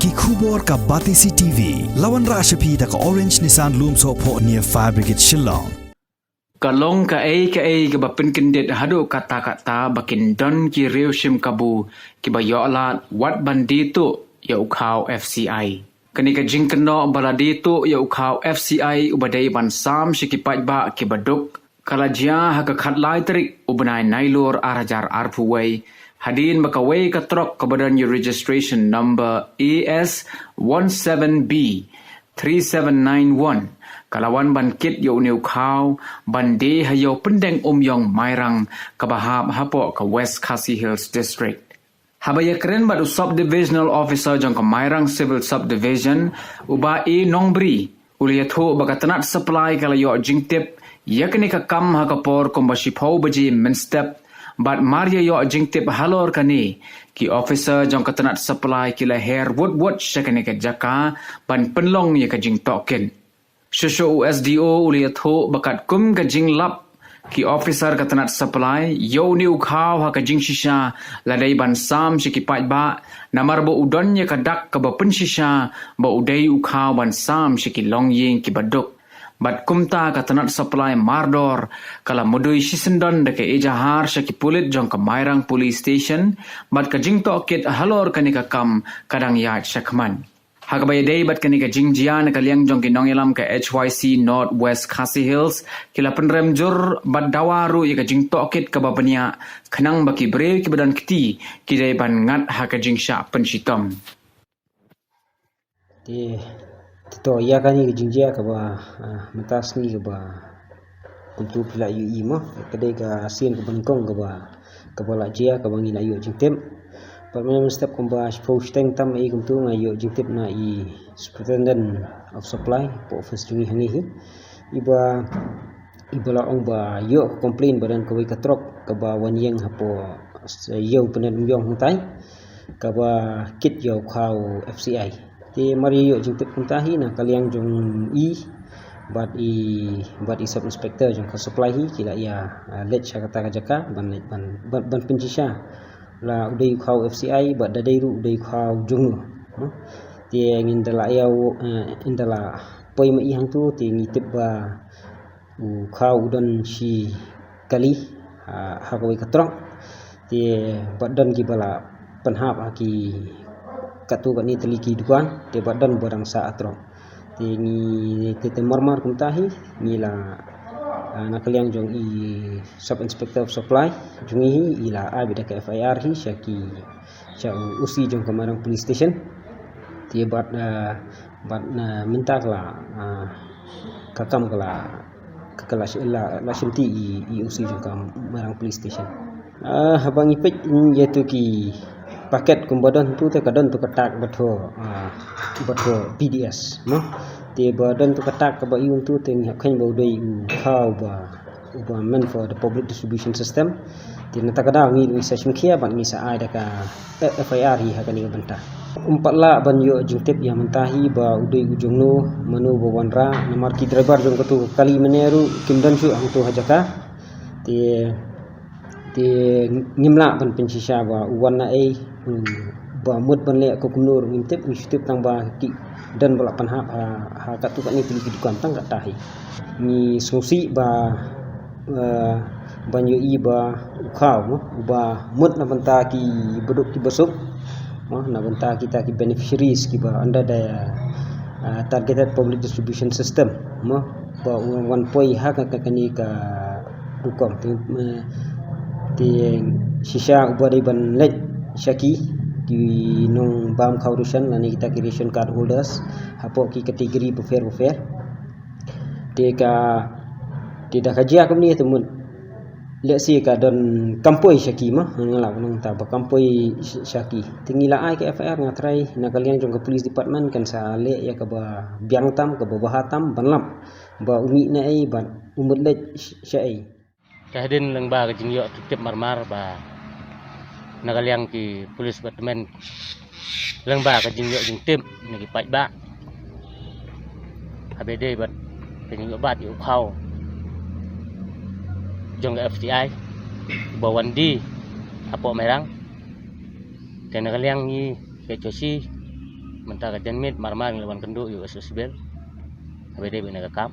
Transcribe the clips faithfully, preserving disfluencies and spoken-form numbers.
Ki khubor ka Batesi T V. La wanrah sha phi da ka Orange Nissan Lumsohphoh near Fire Brigade Shillong. Ka long kaei kaei kaba pynkyndit haduh katta-katta ba kin don ki riewshim kabu kiba ïoh lad wat ban die tuh ïa u khaw F C I. Kane ka jingkynnoh ba la die tuh ïa u khaw F C I uba dei ban sam sha ki paidbah kiba duk ka la jia ha ka khatlai tarik u bnai Nailur ar hajar arphew wei, hadien ba kawei ka trok kaba don ïa u registration number A S one seven B three seven nine one ka la wan ban kit ïa une u khaw ban die ha ïew pyndeng Umïong Mairang kaba hap hapoh ka West Khasi Hills District. Haba ïakren bad u Sub-Divisional Officer jong ka Mairang Civil Subdivision, u Bah A Nongbri, u la ïathuh ba ka tnat supply ka la ïoh jingtip ïa kane ka kam ha ka por kumba shiphew baje mynstep, bad mar ïa ïoh jingtip halor kane, ki officer jong ka tnat supply ki la her wut wut sha kane ka jaka ban pynlong ïa ka jingtohkit. Shuh shuh u S D O u la ïathuh ba katkum ka jinglap ki officer ka tnat supply ïa une u khaw ha ka jingshisha, la dei ban sam sha ki paidbah namar ba u don ïa ka dak kaba pynshisha ba u dei u khaw ban sam sha ki longïing kiba duk. Bad kumta ka tnat supply mardor ka la mudui shisyndon da ka ejahar sha ki pulit jong ka Mairang Police Station, bad ka jingtohkit halor kane ka kam ka dang ïaid shakhmat. Ha kaba ïadei bad kane ka jingjia, na ka liang jong ki nongïalam ka H Y C North West Khasi Hills ki la pynrem jur bad dawa ruh ïa ka jingtohkit kaba bniah khnang ba ki briew kiba don kti ki dei ban ngat ha ka jingshah pynshitom. Te, te to ïa kane ka jingjia kaba, ah, mynta sngi kaba kumtu phi la ïohi mo, ka dei ka sien kaba nyngkong kaba, kaba la jia kaba ngi la ïoh jingtip. Bad mynstep kumba shiphew shiteng tam ei kumtu nga ïoh jingtip na i Superintendent of Supply hapoh office jong ngi hangne hi, iba, iba la ong ba ïoh ka complain ba don kawei ka trok kaba wan ïeng hapoh ïew pyndem Umïong hangtai, kaba kit ïa u khaw F C I. Te mar ïa ïoh jingtip kumta hi, na ka liang jong i bad i, bad i Sub Inspector jong ka supply hi ki la ïa, ah, leit sha kata ka jaka ban leit ban, ban, ban pynshisha la u dei u khaw F C I bad da dei ruh u dei u khaw jong no. Hmm? Te ngin da la ïa u, eh, ngin da la poi ma i hangtu, te ngi tip ba u khaw u don shi kali, ah, ha kawei ka trok. Te bad don kiba la pynhap ha ki katto katne tylli ki dukan, te bad don ba dang sah ha trok. Te ngi te, te marmar kumta hi, ngi la, ah, na ka liang jong i Sub Inspector of Supply jong ngi hi, i la ai beit da ka F I R hi sha ki, sha u O C jong ka Mairang Police Station. Te bad, ah, bad, ah, mynta ka la, ah, ka kam ka la, ka, ka la, la, la shimti i, i O C jong ka Mairang Police Station. Ah, haba ngi peit, mm, ïa tu ki paket kumba don tu te ka don tu ka tag ba thoh, ah, ba thoh P D S, no? Te ba don tu ka tag kaba ïung tu te ngi hap kheiñ ba u dei u khaw ba, uba meant for the public distribution system. Te na kata ka daw ngi, ngi sa shim khia bad ngi sa ai da ka, eh, F I R hi ha kane ka bynta. Um pat lah ban ïoh jingtip ïa mynta hi ba u dei u jong no, mano ba wanrah, namar ki driver jong katu ka kali mynne ruh kim don shuh hangtu ha jaka. Te, te ngim lah ban pynshisha ba u wan na ei, u ba mut ban leh ka kumno ruh ngim tip, ngi shu tip tang ba ki don ba la pynhap ha, ha katu katne tylli ki dukan tang kata hi. Ngi sngewsih ba, eh, ban ïohi ba u khaw, mo, uba mut na bynta ki baduk ki basuk, mo, na bynta kita ki beneficiaries kiba under the, eh, targeted public distribution system, mo, ba u wan poi ha ka, ka, kane ka rukom. Te, eh, te shisha uba dei ban leit sha ki, ki nongbam khaw ration lane kita ki ration card holders hapoh ki category bapher bapher. Te ka, te da ka jia kumne te mut, let's say ka don kam poi sha ki, ma, nga lah ban ong ta ba kam poi sh-, sha ki. Te ngi la ai ka F I R, nga trai na ka liang jong ka police department kan sa leh ïa kaba biang tam, kaba bha tam ban lap ba u mih na ei bad u mut leit sh-, sha ei. Te hadien lyngba ka jingïoh tip marmar ba na ka liang ki police department, lyngba ka jingïoh jingtip na ki paidbah, haba ïadei bad ka jingïoh bat ïa u khaw jong ka F C I ba wan die hapoh Mairang. Te na ka liang ngi ka H Y C Mynta ka janmiet marmar ngi la wan kynduh ïa u S O Civil haba ïadei bad kane ka kam.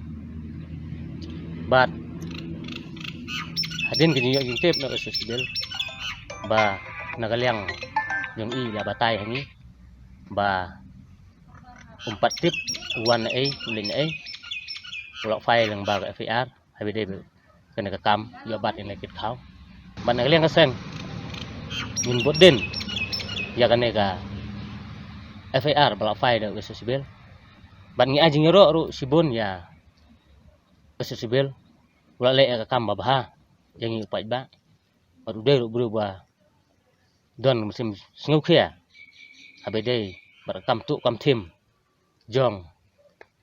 Bad hadien ka jingïoh jingtip na u S O Civil ba na ka liang jong i la batai ha ngi ba um pat tip u wan na ei, u leit na ei, u la file lyngba ka F I R haba ïadei bad kane ka kam ïoh bat ïa kane ka kit khaw. Bad na ka liang ka seng ngin bud dien ïa kane ka F I R ba la file da u S O Civil. Bad ngi ai jingïaroh ruh shibun ïa u S O Civil, u la leh ïa ka kam ba bha ïa ngi u paidbah. Bad u dei ruh u briew ba don ka mynsiem sngewkhia haba ïadei bad ka kam tuh kam thim jong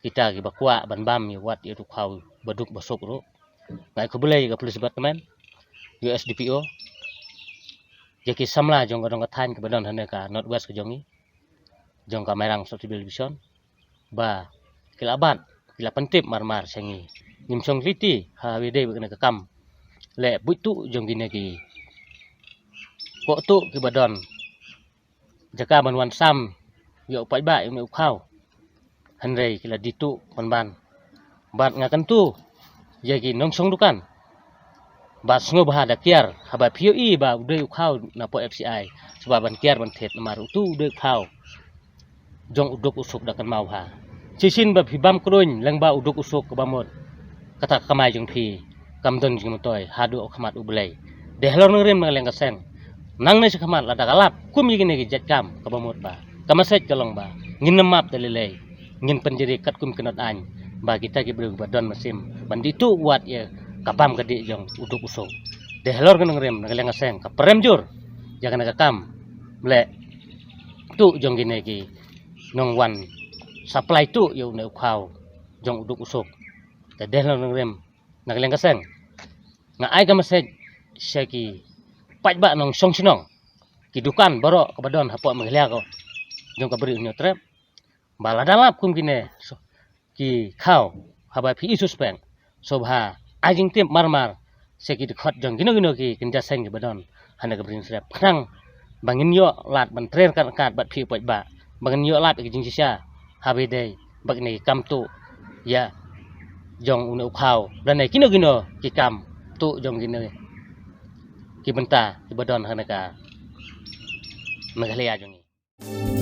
kita kiba kwah ban bam ïa wat ïa u khaw ba duk ba suk ruh. Nga ai khublei ïa ka Police Department, ïa u S D P O, ïa ki samla jong ka dong ka thaiñ kiba don hane ka North West ka jong ngi, jong ka Mairang Sub Civil Division, ba ki la bat, ki la pyntip marmar sha ngi. Ngim shong lynti haba ïadei bad kane ka kam leh buit tuh jong kine ki koh tuh kiba don jaka ban wan sam ïa u paidbah ïa une u khaw. Hynrei ki la die tuh pynban. Bad nga kyntu ïa ki nongshong dukan ba sngewbha da kiar haba phi ïohi ba u dei u khaw na poh F C I, sngewbha ban kiar ban thied namar utu u dei u khaw jong u duk u suk da kynmaw bha. Shisien ba phi bam kduiñ lyngba u duk u suk kaba mut, kata ka kamai jong phi kam don jingmyntoi haduh ha khmat U Blei. Dei halor nongrim na ka liang ka seng, nangne sha khmat lada ka lap kum ïa kine ki jait kam kaba mut ba ka message ka long ba ngin ym map da lei lei, ngin pynjri katkum ki not aiñ ba kita ki briew ba don mynsiem ban die tuh wat ïa ka bam ka dih jong u duk u suk. Dei halor ka nongrim na ka liang ka seng ka prem jur ïa kane ka kam leh tuh jong kine ki nongwan supply tuh ïa une u khaw jong u duk u suk. Te dei halor ka nongrim na ka liang ka seng nga ai ka message sha ki paidbah nongshong shnong, ki dukan baroh kaba don hapoh Meghalaya ka jong ka Bri u Hynñiewtrep, ba lada lap kum kine ki khaw haba phi i suspect, sngewbha ai jingtip marmar sha ki dkhot jong kino kino ki kynja seng kiba don hane ka Bri u Hynñiewtrep, khnang ba ngin ïoh lad ban trei ryngkat ryngkat bad phi u paidbah, ba ngin ïoh lad ïa ki jingshisha haba ïadei bad kine ki kam tuh ïa jong une u khaw lane kino kino ki kam tuh jong kine ki bynta kiba don hane ka Meghalaya jong ngi.